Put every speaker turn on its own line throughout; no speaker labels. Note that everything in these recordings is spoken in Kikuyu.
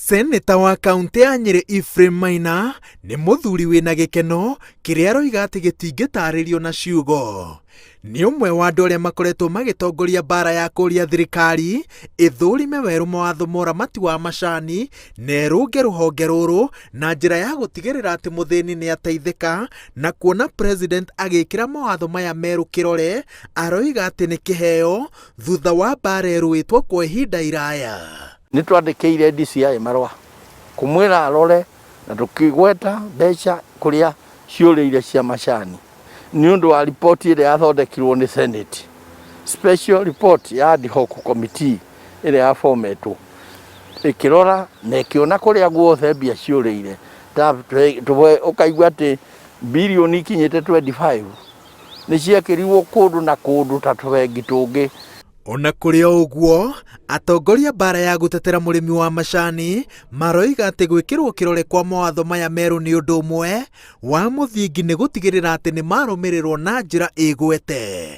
Seneta wa kaũntĩ ya Nyĩrĩ Ephraim Maina nĩ mũthuri wĩna gĩkeno kĩrĩa aroiga atĩ gĩtingĩtarĩrio na ciugo. Nĩ ũmwe wa andũ arĩa makoretwo magĩtongoria mbaara ya kũria thirikari ĩthũrime werũ mawatho ma ũramati wa macani na ĩrũnge rũhonge rũrũ na njĩra ya gũtigĩrĩra atĩ mũthĩni nĩ ateithĩka na kuona president agĩkĩra mawatho maya merũ kĩrore aroiga atĩ nĩ kĩheo thutha wa mbaara ĩrũĩtwo kwa ihinda iraya.
Nĩ twandĩkĩire DCI marũa kũmwĩra arore na tũkĩgweta mbeca kũrĩa ciũrĩire cia macani nĩ ũndũ wa riboti ĩrĩa yathondekirwo nĩ Senate, special report ya ad hoc committee ĩrĩa yabometwo ĩkĩrora na ĩkĩona kũrĩa guothe mbia ciũrĩire ta ũkaigua atĩ birioni ikinyĩte 25 nĩ ciekĩrirwo kũndũ na kũndũ ta tũbengi tũngĩ.
Ona kũrĩ o ũguo, atongoria mbaara ya gũtetera mũrĩmi wa macani maroiga atĩ gwĩkĩrwo kĩrore kwa mawatho maya merũ nĩ ũndũ ũmwe wa mũthingi nĩ gũtigĩrĩra atĩ nĩ marũmĩrĩrwo na njĩra ĩgwete.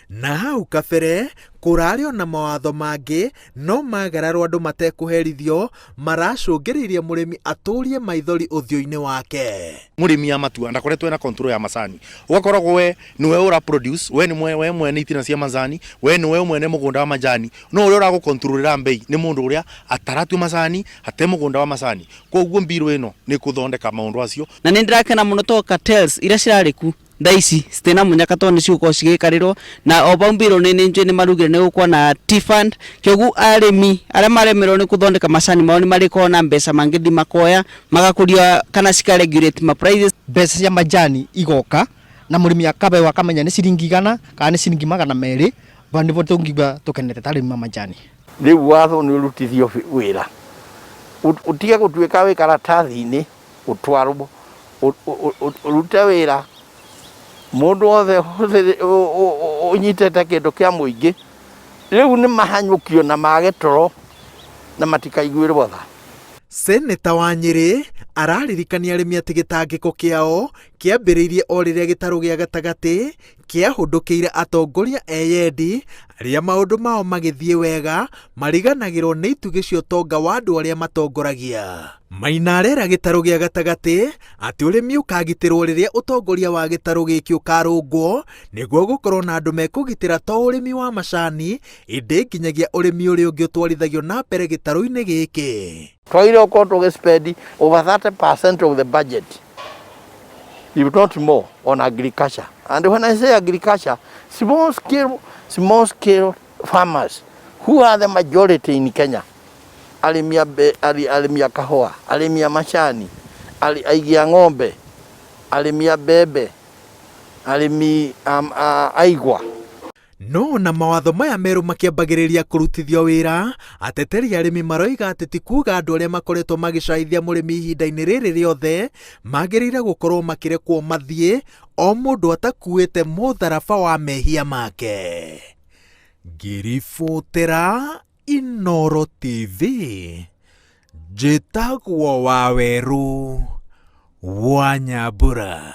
Na hau kabere kũrarĩ ona mawatho mangĩ no magararwo andũ matekũherithio maracũngĩrĩirie mũrĩmi atũrie maithori ũthiũ-inĩ wake.
Mũrĩmi amatua ndakoretwo ena control ya macani, ũgakoragwo we nĩwe ũra produce, we nĩ we mwene itina cia macani, we nĩwe mwene mũgũnda wa majani, no ũrĩa ũragũkontrolera mbei nĩ mũndũ ũrĩa ataratua macani, ate mũgũnda wa macani. Koguo mbirũ ĩno nĩ kũthondeka maũndũ acio.
Na nĩ ndĩrakena mũno tondũ cartels iria cirarĩ ku thaa ici citina mũnyaka tondũ nĩ cigũkorwo cigĩkarĩrwo na o vau mbirũ-inĩ nĩ njũĩ nĩ marugire nĩ gũkorwo na tea fund kĩoguo arĩmi arĩa maremerwo nĩ kũthondeka macani mao nĩ marĩkorwo na mbeca mangĩthiĩ makoya magakũria kana cika regulate ma prices.
Mbeca cia majani igoka na mũrĩmi akabewa akamenya nĩ ciringi 100 kana nĩ ciringi 200 vau nĩvo tũngiuga tũkenete ta arĩmi a majani.
Rĩu watho nĩ ũrutithio wĩra ũtige gũtuĩka wĩ karatathi-inĩ ũtwarwo ũrute wĩra mũndũ wothe ũnyitĩte kĩndũ kĩa mũingĩ rĩu nĩ mahanyũkio na mage toro na matikaiguĩrwo tha.
Seneta wa Nyĩrĩ araririkania arĩmi atĩ gĩtangĩko kĩao kĩambĩrĩirie o rĩrĩa gĩtarũ gĩa gatagatĩ kĩahũndũkĩire atongoria eyendi arĩa maũndũ mao magĩthiĩ wega mariganagĩrwo nĩ itugĩ cia ũtonga wa andũ arĩa matongoragia. Maina arera gĩtarũ gĩa gatagatĩ atĩ ũrĩmi ũkagitĩrwo rĩrĩa ũtongoria wa gĩtarũ gĩkĩ ũkarũngwo nĩguo gũkorwo na andũ mekũgitĩra to ũrĩmi wa macani ĩndĩ nginyagia ũrĩmi ũrĩa ũngĩ ũtwarithagio na mbere gĩtarũ-inĩ gĩkĩ.
Twagĩrĩirwo gũkorwo tũgĩ spend over 30% of the budget if not more on agriculture. And when I say agriculture, small scale farmers who are the majority in Kenya. Arĩmi a arĩmi a kahũa, arĩmi a macani, aigi a ng'ombe, arĩmi a mbembe, arĩmi a igwa.
No ona mawatho maya merũ makĩambagĩrĩria kũrutithio wĩra, ateteri arĩmi maroiga atĩ ti kuga andũ arĩa makoretwo magĩcaithia mũrĩmi ihinda-inĩ rĩrĩ rĩothe magĩrĩire gũkorwo makĩrekwo mathiĩ o mũndũ atakuĩte mũtharaba wa mehia make. Ngĩribotera Inooro TV, njĩtagwo Wawerũ wa Nyambura.